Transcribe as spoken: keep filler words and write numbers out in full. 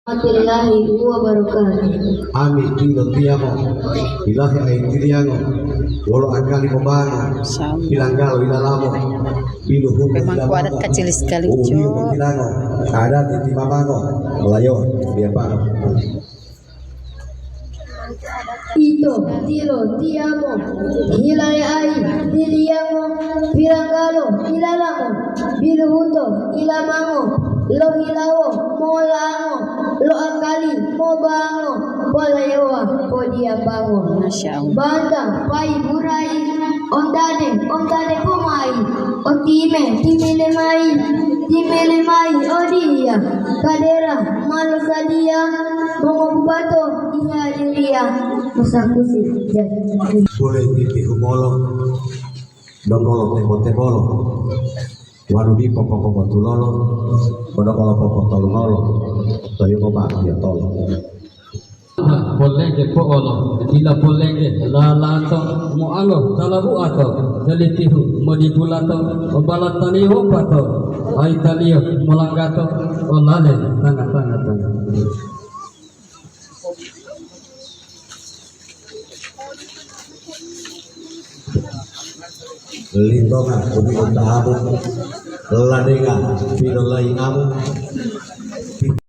Warahmatullahi wabarakatuh. Ami tilo tiyamo, ilahe aitiliyango, wolo akali mobango, pilanggalo ilalamo, biluhu. Memang kuadat kecil sekali, uliyo Cok. Motilango, adati timamango, layo, diapango. Ito, tilo, tiyamo, hilae ai, tiliyango, pilanggalo, ilalamo, biluhuto, ilamango, lohilawo, molango, loakali, mobango, polayowa, podiyapango. Masya Allah. Banta, pai, burai, ontade, ontade, pomai, otime, timile mai, timile mai, odiya, kadera, malo sadiya, mongobubato, ihadiriya, kusakusi, jadi. Boleh titi humolo, donggo lo tebo-tebolo, wanu dipo popobotulolo, podongolo popotolungolo, toyungo ma'o piyotolo. Polengge po'olo, dila polengge lalato, mo'alo talabu'ato, dalitihu modibulato, obalataliyo wopato, aitaliyo molanggato, olale tanga-tanga-tanga. Lintonga kumi otahamu, ladenga pilolai amu.